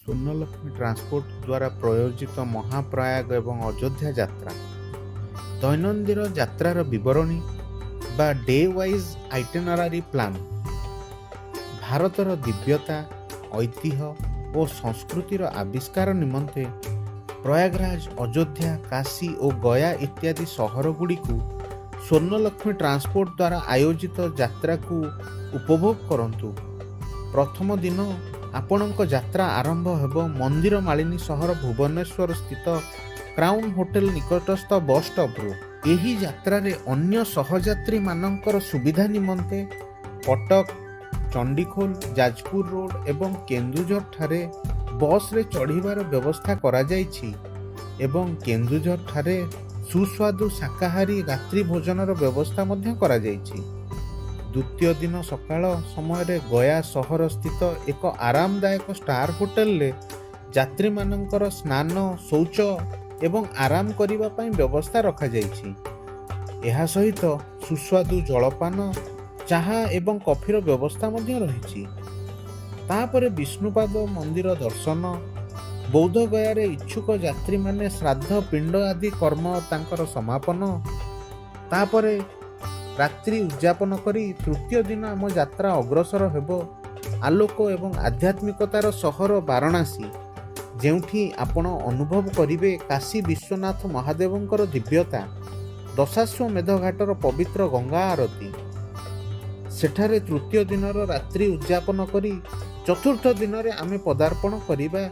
ସ୍ୱର୍ଣ୍ଣଲକ୍ଷ୍ମୀ transport ଦ୍ୱାରା ପ୍ରାୟୋଜିତ ମହାପ୍ରୟାଗ ଏବଂ ଅଯୋଧ୍ୟା ଯାତ୍ରା, ଦୈନନ୍ଦିନ ଯାତ୍ରାର ବିବରଣୀ ବା ଡେ ୱାଇଜ୍ ଆଇଟିନରାରୀ ପ୍ଲାନ୍। ଭାରତର ଦିବ୍ୟତା, ଐତିହ୍ୟ ଓ ସଂସ୍କୃତିର ଆବିଷ୍କାର ନିମନ୍ତେ ପ୍ରୟାଗରାଜ, ଅଯୋଧ୍ୟା, କାଶୀ ଓ ଗୟା ଇତ୍ୟାଦି ସହରଗୁଡ଼ିକୁ ସ୍ୱର୍ଣ୍ଣଲକ୍ଷ୍ମୀ ଟ୍ରାନ୍ସପୋର୍ଟ ଦ୍ୱାରା ଆୟୋଜିତ ଯାତ୍ରାକୁ ଉପଭୋଗ କରନ୍ତୁ। ପ୍ରଥମ ଦିନ ଆପଣଙ୍କ ଯାତ୍ରା ଆରମ୍ଭ ହେବ ମନ୍ଦିର ମାଳିନୀ ସହର ଭୁବନେଶ୍ୱର ସ୍ଥିତ କ୍ରାଉନ୍ ହୋଟେଲ ନିକଟସ୍ଥ ବସ୍ ଷ୍ଟପରୁ। ଏହି ଯାତ୍ରାରେ ଅନ୍ୟ ସହଯାତ୍ରୀମାନଙ୍କର ସୁବିଧା ନିମନ୍ତେ କଟକ, ଚଣ୍ଡିଖୋଲ, ଯାଜପୁର ରୋଡ ଏବଂ କେନ୍ଦୁଝର ଠାରେ ବସ୍ରେ ଚଢ଼ିବାର ବ୍ୟବସ୍ଥା କରାଯାଇଛି ଏବଂ କେନ୍ଦୁଝର ଠାରେ ସୁସ୍ୱାଦୁ ଶାକାହାରୀ ରାତ୍ରି ଭୋଜନର ବ୍ୟବସ୍ଥା ମଧ୍ୟ କରାଯାଇଛି। ଦ୍ୱିତୀୟ ଦିନ ସକାଳ ସମୟରେ ଗୟା ସହର ସ୍ଥିତ ଏକ ଆରାମଦାୟକ ଷ୍ଟାର ହୋଟେଲରେ ଯାତ୍ରୀମାନଙ୍କର ସ୍ନାନ, ଶୌଚ ଏବଂ ଆରାମ କରିବା ପାଇଁ ବ୍ୟବସ୍ଥା ରଖାଯାଇଛି। ଏହା ସହିତ ସୁସ୍ୱାଦୁ ଜଳପାନ, ଚାହା ଏବଂ କଫିର ବ୍ୟବସ୍ଥା ମଧ୍ୟ ରହିଛି। ତାପରେ ବିଷ୍ଣୁପାଦ ମନ୍ଦିର ଦର୍ଶନ, ବୌଦ୍ଧ ଗୟାରେ ଇଚ୍ଛୁକ ଯାତ୍ରୀମାନେ ଶ୍ରାଦ୍ଧ, ପିଣ୍ଡ ଆଦି କର୍ମ ତାଙ୍କର ସମାପନ, ତାପରେ ରାତ୍ରି ଉଦ୍ଯାପନ କରି ତୃତୀୟ ଦିନ ଆମ ଯାତ୍ରା ଅଗ୍ରସର ହେବ ଆଲୋକ ଏବଂ ଆଧ୍ୟାତ୍ମିକତାର ସହର ବାରାଣସୀ, ଯେଉଁଠି ଆପଣ ଅନୁଭବ କରିବେ କାଶୀ ବିଶ୍ୱନାଥ ମହାଦେବଙ୍କର ଦିବ୍ୟତା, ଦଶାଶ୍ୱମେଧ ଘାଟର ପବିତ୍ର ଗଙ୍ଗା ଆରତୀ। ସେଠାରେ ତୃତୀୟ ଦିନର ରାତ୍ରି ଉଦ୍ଯାପନ କରି ଚତୁର୍ଥ ଦିନରେ ଆମେ ପଦାର୍ପଣ କରିବା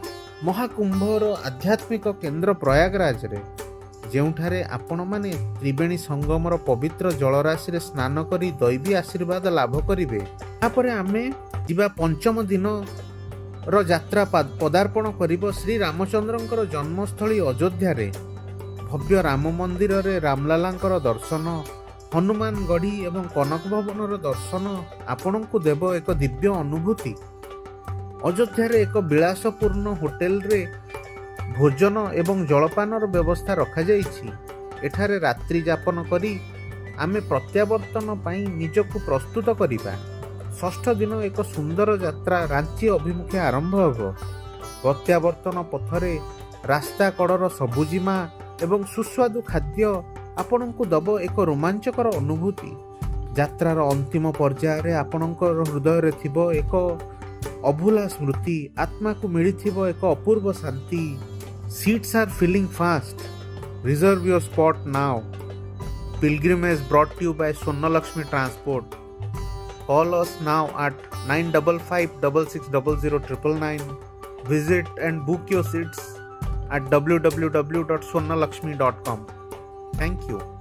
ମହାକୁମ୍ଭର ଆଧ୍ୟାତ୍ମିକ କେନ୍ଦ୍ର ପ୍ରୟାଗରାଜରେ, ଯେଉଁଠାରେ ଆପଣମାନେ ତ୍ରିବେଣୀ ସଙ୍ଗମର ପବିତ୍ର ଜଳରାଶିରେ ସ୍ନାନ କରି ଦୈବୀ ଆଶୀର୍ବାଦ ଲାଭ କରିବେ। ତାପରେ ଆମେ ଯିବା ପଞ୍ଚମ ଦିନର ଯାତ୍ରା ପଦାର୍ପଣ କରିବ ଶ୍ରୀ ରାମଚନ୍ଦ୍ରଙ୍କର ଜନ୍ମସ୍ଥଳୀ ଅଯୋଧ୍ୟାରେ। ଭବ୍ୟ ରାମ ମନ୍ଦିରରେ ରାମଲାଲାଙ୍କର ଦର୍ଶନ, ହନୁମାନ ଗଢ଼ି ଏବଂ କନକ ଭବନର ଦର୍ଶନ ଆପଣଙ୍କୁ ଦେବ ଏକ ଦିବ୍ୟ ଅନୁଭୂତି। ଅଯୋଧ୍ୟାରେ ଏକ ବିଳାସପୂର୍ଣ୍ଣ ହୋଟେଲରେ ଭୋଜନ ଏବଂ ଜଳପାନର ବ୍ୟବସ୍ଥା ରଖାଯାଇଛି। ଏଠାରେ ରାତ୍ରି ଯାପନ କରି ଆମେ ପ୍ରତ୍ୟାବର୍ତ୍ତନ ପାଇଁ ନିଜକୁ ପ୍ରସ୍ତୁତ କରିବା। ଷଷ୍ଠ ଦିନ ଏକ ସୁନ୍ଦର ଯାତ୍ରା ରାଞ୍ଚି ଅଭିମୁଖେ ଆରମ୍ଭ ହେବ। ପ୍ରତ୍ୟାବର୍ତ୍ତନ ପଥରେ ରାସ୍ତା କଡ଼ର ସବୁଜିମା ଏବଂ ସୁସ୍ୱାଦୁ ଖାଦ୍ୟ ଆପଣଙ୍କୁ ଦେବ ଏକ ରୋମାଞ୍ଚକର ଅନୁଭୂତି। ଯାତ୍ରାର ଅନ୍ତିମ ପର୍ଯ୍ୟାୟରେ ଆପଣଙ୍କର ହୃଦୟରେ ଥିବ ଏକ ଅଭୁଲା ସ୍ମୃତି, ଆତ୍ମାକୁ ମିଳିଥିବ ଏକ ଅପୂର୍ବ ଶାନ୍ତି। Seats are filling fast. Reserve your spot now. Pilgrimage brought to you by Swarnalakshmi Transport. Call us now at 955 66 00 999. Visit and book your seats at www.swarnalakshmi.com. Thank you.